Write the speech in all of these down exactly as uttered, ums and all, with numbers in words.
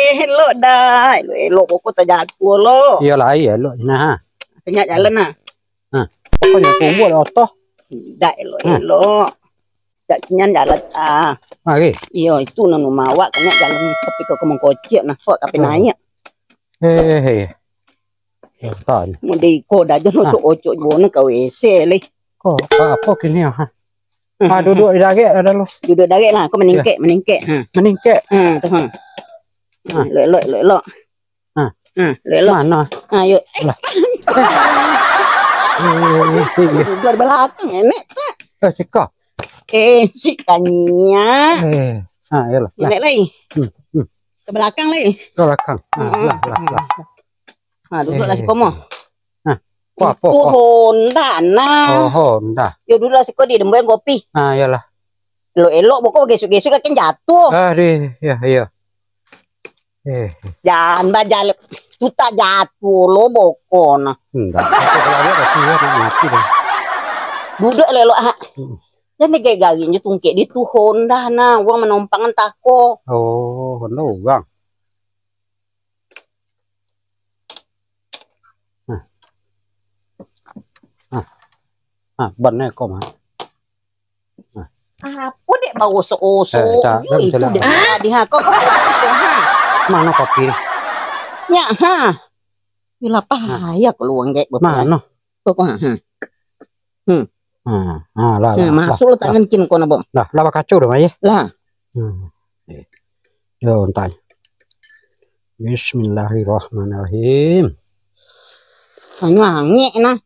Eh, elok dah. Elok-elok pokok tajatuah lo. Iyolah, iya, elok. Nah. Banyak jalan nah. Nah. Pokoknya kumbul otoh. Dah elok-elok. Dak kinyan jalan ah. Mari. Iyo, itu nan rumah awak kena jalan tapi kok mangkocek nah, kok tapi naik. Eh, eh, eh. Yo, tanya. Mun di iko dah jo ocok-ocok bona ka W C leh. Kok apa kini ha? Ah, duduk di dagek ada lo. Duduk dagek lah, kau meningkek, meningkek. Ha. Meningkek. Ha, tu ha. Ha. Elok, elok, elok, elok. Ha. Ha, elok, elok. Mana? Ha, yuk. Lah. Duduk di belakang enek tak? Eh, sika. Eh, si tanya. Eh, ha, iyalah. Lah. Enek lai. Hmm, hmm. Ke belakang lai. Ke belakang. Ha, lah, lah, lah. Ha, duduklah siko mah. Ha, ko apo? Itu ko? Honda nah. Oh, Honda. Yo duduklah siko di dembuan kopi. Ha, iyalah. Elok-elok boko gesuk-gesuk kakin jatuh. Ah, deh, ya, iya. Eh. Jan bajalan. Tu tak jatuh lo boko nah. Enggak. Aku kalau lihat kopi ya, nak mati deh. Duduk elok-elok ha. Hmm. Jan garinyo tungkek di tu Honda nah. Urang manompang entah ko. Oh, Honda urang. Nah. Nah. Nah, ban ko mah. Nah. Apo dek baosok-osok? Eh, tak, yo tak itu bisa dek lah. Tadi ha. Kau, kau, kau, kau, ha. Mano kopi? Nyak ha. Yo lapah ha. Yo keluang dek. Mano? Kau, kau, ha. Hmm. Ha, ha, lah, lah, masuk lah, lah tangan kin kau nak, Bang. Lah, lah bakaco dah, Mai. Lah. Hmm. Eh. Yo, entai. Bismillahirrahmanirrahim. Anu angek nah.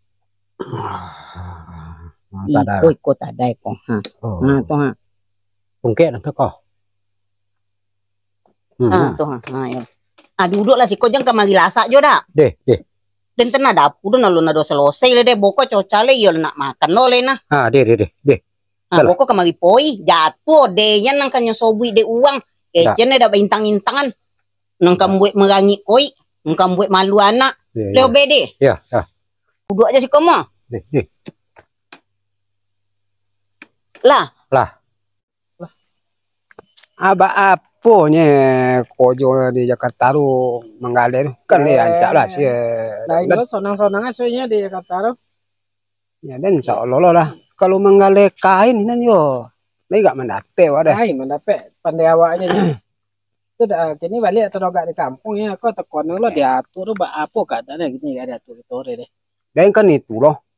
Ah, iko, iko tadai ko. Ha. Oh. Ha, tu ha. Tungkek dah tu ko. Hmm. Ha, tu ha. Ha, yo. Ah, duduklah siko, jan kamari lasak jo dak. Deh, deh. Den tanah dapu tu nalo nado selesai le deh. Boko coca le, iyo nak makan lo le nah. Ha, deh, deh, deh, deh. Ha, boko kamari poi, jatuh deh, yan nang kanyo sobuik dek uang. Kecen deh dak baintang-intangan. Nang kambuek merangik koi, nang kambuek malu anak. Leo be deh. Yo, yo. Duduk aja siko mah. Deh, deh. Lah. Lah. Abak apo nye kojo di Jakarta tu manggaleh tu? Kan le rancak lah si. Lain tu sonang-sonang asoinyo di Jakarta tu. Ya, dan insya Allah lah. Kalau manggaleh kain nan yo, lai gak mandapek wak dah. Lai mandapek pandai awak aja. Tu dah kini balik atau dogak di kampung ya, kau tekono lo diatur tu bak apo keadaannyo kini gak diatur tu deh. Dan kan itu loh.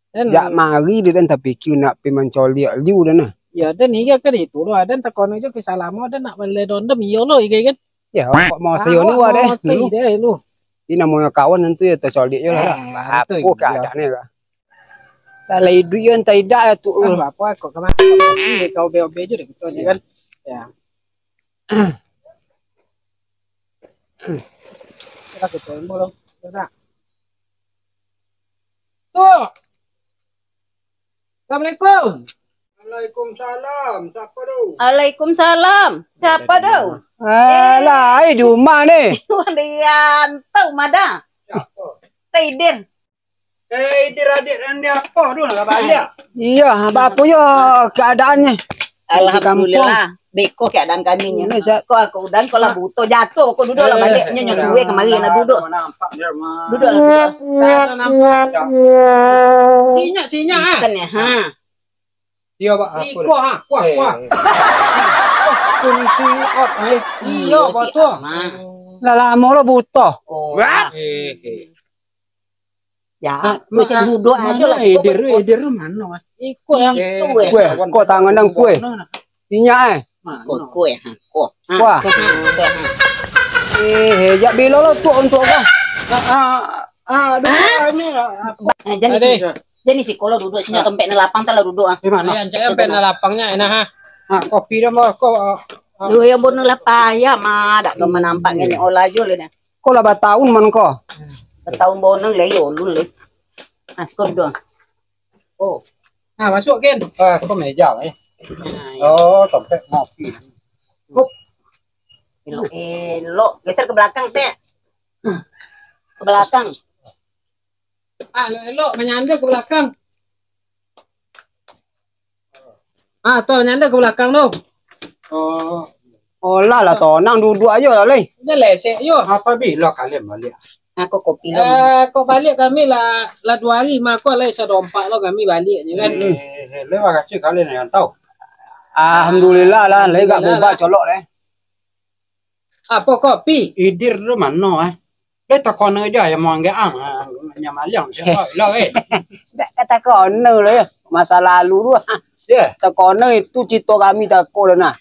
Dan jak mari dek den tapikia nak pi mancoliak liu den nah. Ya, den iyo kan itu lo, den takono jo kisah lamo, den nak baleh dondem iyo lo, iyo kan. Ya, kok mau sayo ni wak deh. Deh lu. Ini namonyo kawan tentu ya tacoliak jo lah. Apo keadaannyo lah. Tak lah iduik yo entah idak ya tu. Apo kok kemana? Kau be-be jo deh gitu kan. Ya. Kita ke tembok lo. Sudah. Tu. Assalamualaikum. Waalaikumsalam. Siapa tu? Waalaikumsalam. Siapa tu? Alah, ai di rumah ni. Wah, di rantau mada. Siapa? Taidir. Eh, Idir adik Randi apa tu nak balik? Iya, apa yo keadaannyo? Alhamdulillah. Beko keadaan kami nyo. Ko aku udan ko lah buto jatuh, ko duduk lah balik nyo nyo duwe kamari nak duduk. Duduk lah duduk. Tak ada nampak. Sinyak sinyak ah. Bukan ya, ha. Iya, Pak. Iko ha, kuah kuah. Kunci up ai. Iya, betul. Lah lamo lo buto. Oh. Ya, macam duduk aja lah. Eder, Eder mano ah? Iko yang itu eh. Kue, kok tangan nang kue. Inyak eh. Kok kue ha. Kok. Wah. Eh, jak bilo lo tu untuk apa? Ah, ah, duduk ini lah. Jadi si, jadi si kalau duduk sini tempat ni lapang tak lah duduk ah. Di mana? Iya, cak tempat ni lapangnya enak ha. Ah, kopi dah mau kok. Lu yang bono lapang ya mah, dak kau menampak ngene olah jo le dah. Ko lah bataun man ko? Bataun bonang lai ulun lai. Askor doang. Oh. Nah, masuk kin. Ah, ko meja eh. Nah, ya. Oh, sampai ngopi. Hup. Elok, elok. Geser ke belakang, Tek. Ke belakang. Ah, elok, elok menyanda ke belakang. Ah, tu nyanda ke belakang tu. Oh. Olah lah, tonang, duduak ajo lah, Lai. Jan lesek jo. Apo bilo kalian baliak? Aku kopi lah. Eh, kok baliak kami lah, lah duo hari mah, kok lai sadompak lo kami baliak ni kan. Hmm. Eh, eh, lai makasih kalian nan tau. Alhamdulillah lah, Lai gak Alhamdulillah bebas lah. Colok deh. Apo kopi? Idir tu mano, eh? Lai takona jo ayam manggeang, ah, nyamaliang, siapo lo, eh? Dak ka takona lo, yo. Masa lalu tu. Yo. Takona itu cito kami tako lah, nah.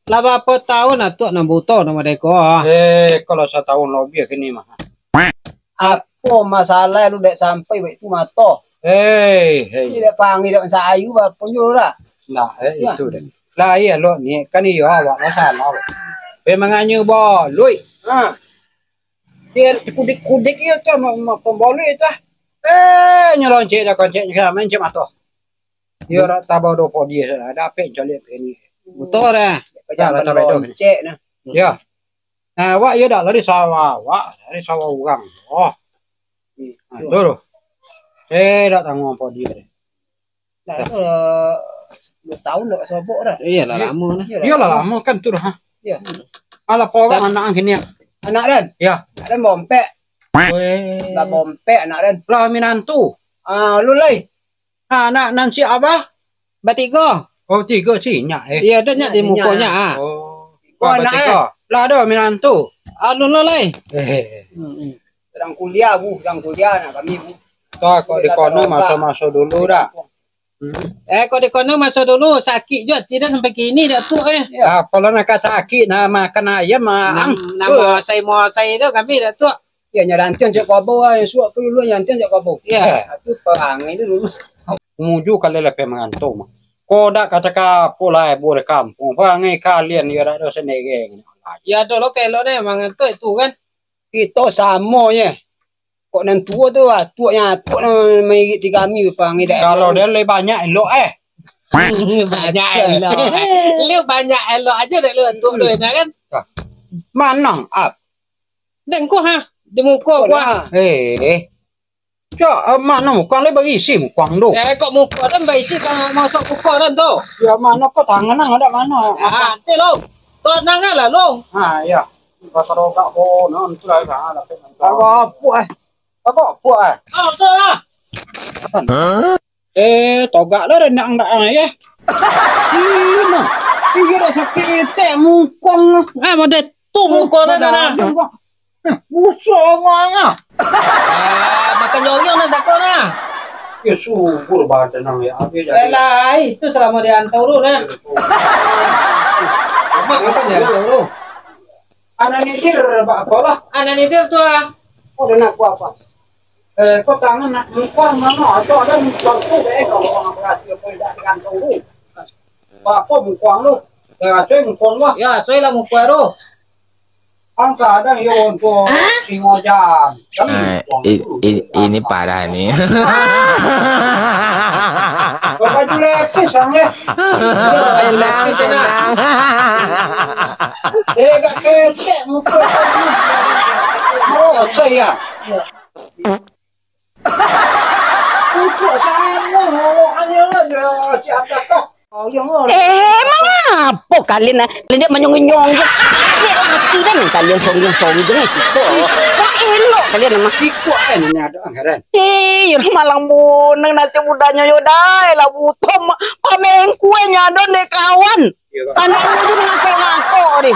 Lah barapo taun Atuak nan buto namo deko? Eh, kalau satahun lobiah kini mah. Apo masalah lu dek sampai baitu mato? Hei, hei. Ini dek pangi dek sayu barapo nyo lah. Nah, eh, itu deh. Lah, iyo lo ni, kan iyo awak lah salah. Pe manganya boluik. Ha. Dia kudik-kudik iyo tu, ma-, ma-, pemboluik tu, ah. Eh, nyo loncek dah koncek, nyo main cek mato. Iyo, rak tabau dopo dia sudah. Dapek caliak pe ni. Buto dah. Jangan tabau dopo ni. Loncek nah. Yo. Nah, awak iyo dak lari sawah awak, lari sawah urang. Oh. Hmm. Nah, tu tu. Eh, dak tangguang apo dia deh. Nah, tu lah sepuluh tahun dak sobok dah. Iyolah, lamo nah. Iyolah, lamo kan tu dah. Iyo. Alah, apo urang anak kini? Anak den? Yo. Anak den bompek. Weh. Lah bompek anak den. Lah minantu. Ah, lu lai. Ha, anak nan si Abah? Batigo. Oh, tigo si nyak, eh. Iyo, ado nyak di mukonyo, ah. Oh. Tigo anak, eh. Lah ado minantu. Anu lo lai. Eh. Hmm, hmm. Sedang kuliah, Bu, sedang kuliah anak kami, Bu. Toh, kok di kono maso-maso dulu dah. Hmm. Eh, kok di kono maso dulu, sakik jo ati den sampai kini dak tu, eh. Ah, kalau nak sakik, nak makan ayam, ah, ang. Namo sai-sai do kami dak tu. Yo, nyo rantiang cak kabau, ah, suak tu dulu rantiang cak kabau. Yo. Ah, tu parangai tu dulu. Muju kali lah pe manganto mah. Ko dak kata ka apo lah, buah di kampuang. Parangai kalian yo dak ado sandiri. Yo, ado lo ka elok deh manganto itu kan. Kito samo je. Kok nan tuo tu, ah, tuak yang tuak nan mairik ti kami parangai dak elok. Kalau dia lebih banyak elok, eh. Banyak elok. Lu banyak elok aja dek lu tuak tu, kan? Manang, ap. Den ko ha, di muko ko ha. Eh, eh. Cok, eh, mano muko lai barisi muko ang tu? Eh, kok muko den barisi ka masuk muko den tu? Yo, mano ko tangan ang ado mano? Ah, nanti lo. Tanang lah lo. Ha, iyo. Pasal rogak ko, nah, itu lah, ha, lah. Apo, apo, eh? Apo, apo, eh? Ah, salah. Eh, togak lah renang dak ah, ya. Ih, nah. Ih, dah sakik etek mukong lah. Ah, model tu mukong lah, dah. Eh, busuk nganga. Ah, makan nyoriang lah takut lah. Ya, subur badan nang ya, habis jadi. Alah, itu selama di Antauru lah. Lemak makan di Antauru. Anak nidir, bak apo lah? Anak nidir tu ah. Oh, dah nak buat apa? Eh, kau tangan nak muka mano? Atau ada muka tu deh, kalau orang berhasil, kau tidak digantung tu. Apa muka lu? Eh, asoi muka lu lah. Ya, asoi lah muka lu. Ang kadang yo untuk singo jam. Kan muka lu. Ini parah ni. Kau baju lepis, ang, eh. Baju lepis, enak. Eh, gak ketek muka. Oh, saya. Pucuk sana, awaknyo lah, siapa kah? Oh, yang orang. Eh, emang apo kalian, ah? Kalian dek manyonggong-nyonggong. Dek laki kan kalian songgong-songgong situ. Wah, elok kalian mah. Ikuak kan ini ado anggaran. Eh, yo malang bonang nasib budanyo yo dai lah butom. Pamengkuenyo ado dek kawan. Iyo, Pak. Anak lu tu ngakok-ngakok deh.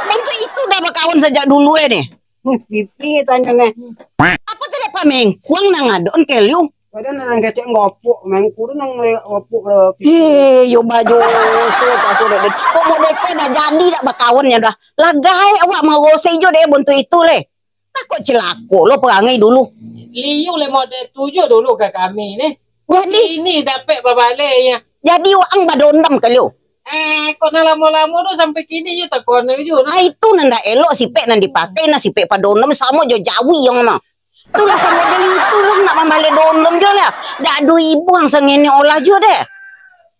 Bantuak itu dah bakawan sajak dulu eh deh. Hmm, pipi tanyo neh. Apo tu dek pamengkuang nang ado on keliu? Badan nang kecek ngopok, mengkuru nang le-, ngopok, eh, pipi. Eh, yo bajoso, taso dek. Kok model ko dah jadi dak bakawannyo dah. Lagai awak marosei jo deh bantuak itu leh. Takut cilako lo parangai dulu. Liu leh model tu jo dulu ka kami neh. Jadi ini dapek babaleh ya. Jadi waang badondam keliu. Eh, kok nah lamo-lamo tu sampai kini yo takona jo nah. Ah, itu nan dak elok, sipek nan dipakai, nah, sipek padondam samo jo jawi yang mah. Tu lah samo jo itu, wang nak mambaleh dondam jo lah. Dak ado ibuang sangene olah jo deh.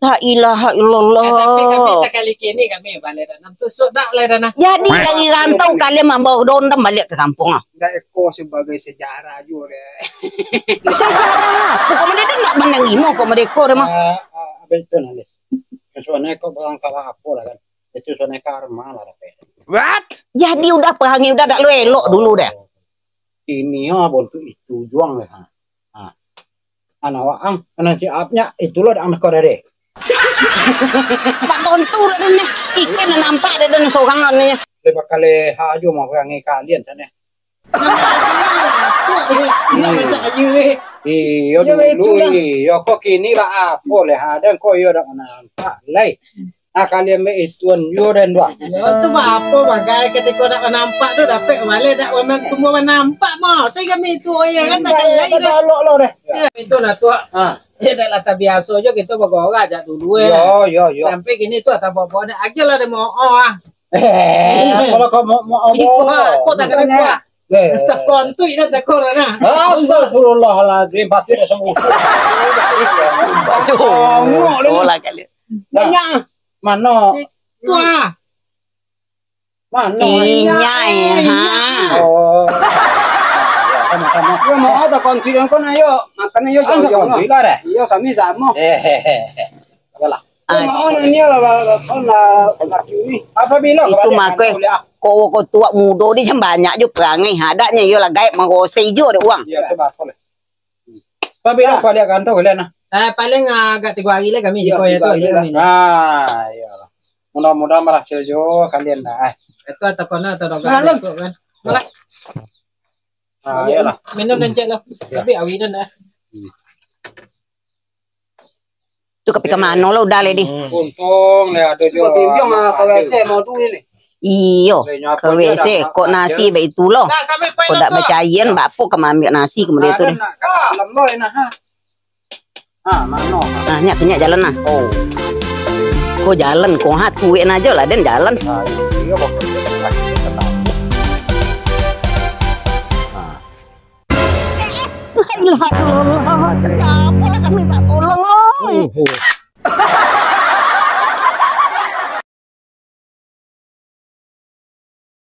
La ilaha illallah. Eh, tapi kami sakali kini kami baleh dondam tu, sok dak leh dana. Jadi dari rantau kalian mambawa dondam baliak ka kampuang ah. Dak eko sebagai sejarah jo deh. Sejarah. Pokok mereka dak manarimo kok mereka deh mah. Ah, ah, betul lah. Soalnya kok barang kalah apo lah kan. Itu sonai karma lah dapek. What? Jadi udah perangai udah dak lo elok dulu dah. Ini ya bontuk itu juang lah. Ha. Anak waang, anak ciapnya itulah dak anak kau dari. Pak tontu dah ni. Ikan nampak dah dan sorang ni. Lebih kali ha aja mau perangai kalian sana. Iyo, masak ayu ni. Iyo, dulu, iyo, kok kini lah apo leh, ada kok iyo dak nampak lai. Ah, kalian mek ituan yo dan dua. Yo, tu apo bagai ketika dak nampak tu dapek balik dak tumbuah nampak mo. Saya kami itu, oh iya kan, dak lain dah. Dak lo deh. Itu nah tu. Ha. Ya dak lah tabiaso jo kito bagora jak dulu eh. Yo, yo, yo. Sampai kini tu atau bawa-bawa ni aja lah demo oh ah. Eh, kalau kau mau mau apa? Kau tak kena kuah. Eh. Tak kontuik dah tak kau dah. Astagfirullahaladzim, pasti dah sembuh. Aduh, solah kali. Banyak. Mano? Kuah. Mano? Inya, eh, ha. Oh. Sama-sama. Yo mau tak kontuik kau nak yo. Makan yo jauh-jauh. Kontuik lah dah. Iyo, kami samo. Eh, eh, eh. Ayolah. Ah. Mau nanya lah, lah, lah, lah, lah, laki ni. Apabila itu mako eh, kau kau tuak mudo di jam banyak jo perangai hadaknya yo lah gaib mangosei jo dek uang. Iya, coba aku leh. Apabila kau lihat kantor kalian nah. Eh, paling ah, agak tiga hari lagi kami siko ya tu. Ah, iyalah. Mudah-mudahan berhasil jo kalian dah. Eh. Itu atau kau nak atau doga kan. Malah. Ah, iyalah. Minum dan cek lah. Tapi awi dan dah. Tu ka pi ka mano lah udah leh di. Untung leh ado jo. Bimbing mah ka W C mau duit ni. Iyo, ka W C kok nasi baitu lo. Kok dak bacaian, bapo ka maambiak nasi ka model tu deh. Nak ka dalam lo nah ha. Ha, mano? Nah, nyak tu nyak jalan nah. Oh. Ko jalan ko ha tuek nah jo lah den jalan. Ah, iyo kok. La ilaha illallah, siapo lah kami minta tolong, oi.